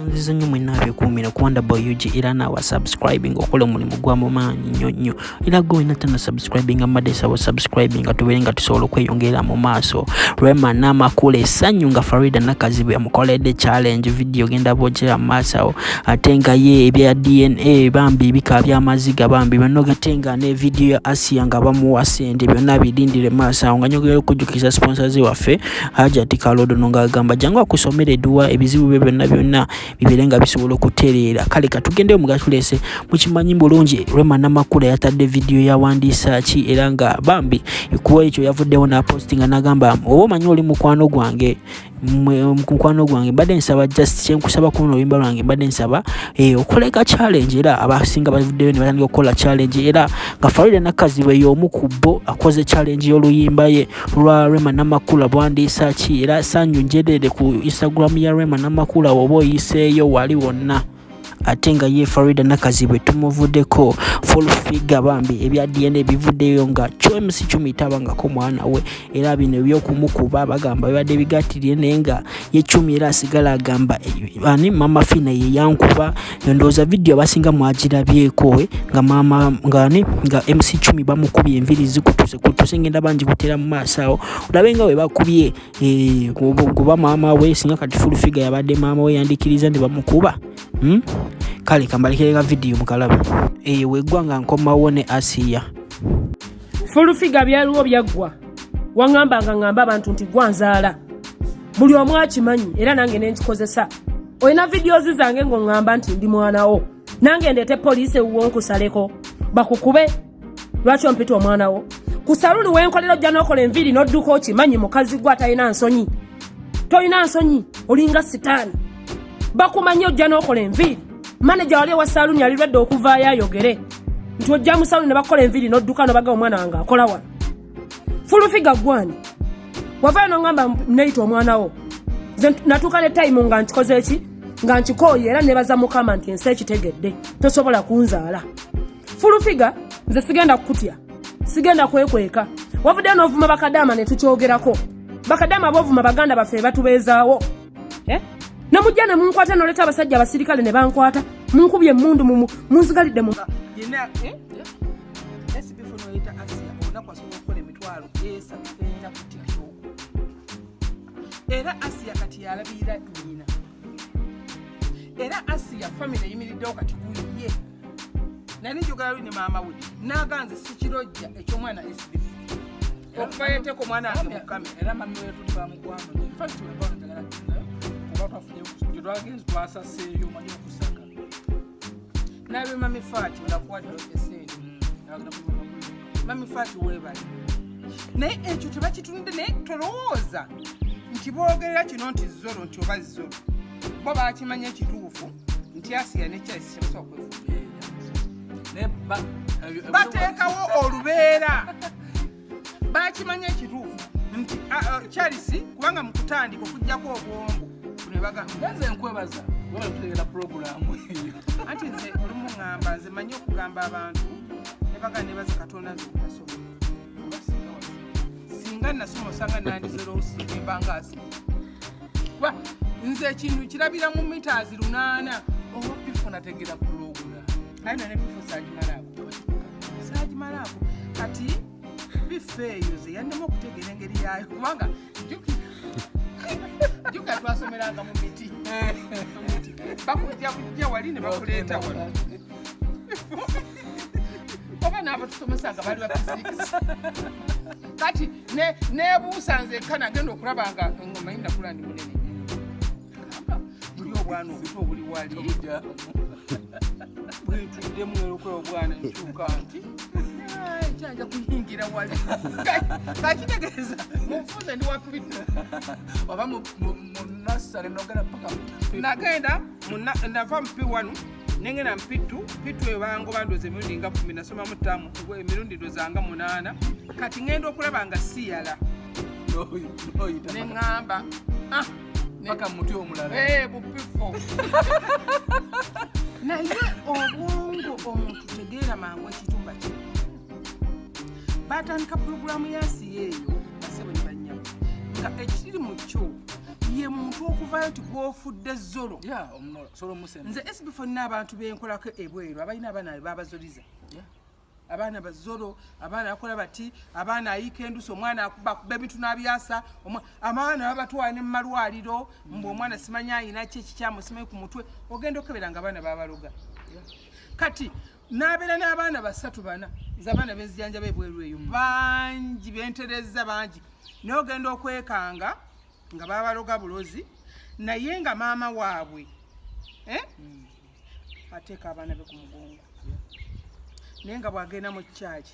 Nziza nnyo mwenna abeekuumira ku Wonder Boy UG, era naawa subscribing okola omulimu gwa mu maanyi nnyo nnyo. Era gwe wena tana subscribing, mbadde nsaba subscribing nga tubeere nga tusobola okweyongera mu maaso. Rema Namakula essanyu nga Farida Nakazibwe amukoledde challenge video, genda bwogera mu maaso awo. Ate nga ye ebya DNA bambi bika by'amaziga bambi byonna, ate nga ne video ya Asia nga bamuwa ssente, byonna birindire maaso awo. Nga nyongera okujjukiza sponsors waffe Hajati Kalodono ng'agamba jangu akusomera edduwa, ebizibu bye byonna byonna bibeere nga bisobola okutereera. Kale katugendeyo mugatulese. Mukimanyi bulungi Rema Namakula yatadde vidiyo yawandiisa ki, era nga bambi kuwa ekyo yavuddewo n'apostinga n'agamba, oba omanyi oli mukwano gwange, mukwano gwange, mbadde nsaba just kyenkusaba kuno oluyimba lwange, mbadde nsaba okoleka challenge. Era abasinga bavuddeyo ne batandika okukola challenge, era nga Farida Nakazibwe y'omu ku bo akoze challenge y'oluyimba ye lwa Rema Namakula bwandiisa ki. Era sanyu njerere ku Instagram ya Rema Namakula oba oyiseeyo wali wonna. Ate nga ye Farida Nakazibwe tumuvuddeko. Full Figure bambi ebya DNA bivuddeyo nga MC Chumi tabangako mwana we, era bino ebyokumukuba bagamba bibadde bigattirire, naye nga ye Chumi era asigala agamba ani Mama Fina ye yankuba. Ndowooza vidiyo abasinga mwagirabyeko nga mama nga ani nga MC Chumi bamukubye enviiri zikutuse kutuse. Ngenda bangi kutera mu maaso awo olabe nga we bakubye kuba maama we. Singa kati Full Figure yabadde maama we, yandikiriza ne bamukuba? Kale kambalekere ka vidiyo mukalabe. Weggwa nga nkomawo ne Asiya. Full Figure, byaliwo byaggwa. Waŋŋamba nga ŋŋamba abantu nti gwanzaala, buli omu akimanyi, era nange nenkikozesa. Olina videos zange ng'oŋŋamba nti ndi mwana wo. Nange ndeete poliisi ewuwo nkusaleko bakukube? Lwaki ompita omwana wo? Ku saluni wenkolera ojja n'okola enviiri n'odduka. Okimanyi mukazi gwe atalina nsonyi, tolina nsonyi, olinga sitaani. Bakumanyi ojja n'okola enviiri. Maneja wali ewa saluni ali lwedde okuvaayo ayogere nti ojja mu saluni ne bakukola enviiri n'odduka nobaga omwana wange akola wano. Full Figure gwani wavaayo noŋŋamba neyita omwana wo? Nze natuuka ne time nga nkikoze eki nga nkikooye, era nebaza Mukama nti ensi ekitegedde, tosobola kunzaala. Full Figure, nze sigenda kukutya, sigenda kwekweka. Wavuddeyo n'ovuma bakadaama ne tukyogerako. Bakadaama boovuma baganda baffe batubeezaawo, eh? Nemujja ne munkwata, noleta abasajja abasirikale ne bankwata, munkubye emundu, munzigalidde mu Yenna SB4 noyita Asia, olunaku asobola okukola 300,000 4 ku TikTok. Era Asia kati yalabirira nyina, era Asia family eyimiriddewo kati kuye. Nali njogera luli ne maama we naganze sikirojja ekyomwana SB4 okuva yeteeka omwana wange mu kamera. Era mami we tuli bamukwano. In fact, weva njagala kugendayo oba twafunye gye twagenze twasaseeyo, omanyi okusaka. Nabe Mami Fati ngakuwadde esente. Mami Fati weebale, naye ekyo tebakitunudde. Naye tolowooza nti boogerera kino nti zoro nti oba zoro bo bakimanya ekituufu nti Asiya ne Charles tebasobola kwefuga. Bateekawo olubeera, bakimanya ekituufu nti Charles, kubanga mu kutandika okugjako obwongo buno Nze nkwebaza webale kutegera puroguramu eyo. Anti nze olumu ŋŋamba, nze manyi okugamba abantu nebaga nebaza Katonda nze obutasoma, kuba singa nasoma osanga nandizeroosimba asi, kuba nze ekintu kirabira mu mitazi 800. Oba P4 nategera puroguramu. Aye no ne P4 saagimalaako, saagimalaako. Kati P4 eyo ze yannema okutegeera engeri yaayo, kubanga jjukira twasomeranga mu miti. Bakujja kujja wali ne bakuleeta wano, oba n'abatusomesa nga bali ba physics. Kati nebuusa nzekka, nagenda okulaba nga omanyi nakula ndi munene. Gamba, buli obwana obuto obuli wali bwetuddemu erokola obwana nkyuka nti "Ai, kyanja kuyingira wali." Kakitegeeza mufuze ndi wa P2. Oba mu nursery nogenda paka Nagenda nava mu P1 nengenda mu P2. P2 eyo bangoba ndoza emirundi nga 10. Nasomamu ttaamu emirundi ndoza nga munaana. Kati ngenda okulaba nga siyala neŋŋamba, "Ah, paka muti omulala." Eh, bu P4. Naye obwongo omuntu tegeera mangu ekitumba kye. Batandika pulogulaamu ya Asiya eyo, basebo ne bannyabo, nga ekiri mu kyo. Ye muntu okuvayo nti gwofudde zolo. Yeah, osobola omusemba. Nze SB4 nina abantu benkolako ebweru abalina abaana babazoliza. Abaana bazolo, abaana bakola bati, abaana ayiika endusu, omwana akuba ebintu n'abyasa, abaana babatwala ne mu malwaliro, mbu omwana simanyi ayina ki ekikyamu simanyi ku mutwe, ogenda okebera nga abaana babaloga. Kati n'abeera n'abaana 3 4, nze abaana benzijanjaba ebweru eyo bangi, benterezza bangi, naye ogenda okwekanga nga babaloga bulozi, naye nga maama waabwe ateeka abaana be ku mugongo, naye nga bw'agenda mu kyaki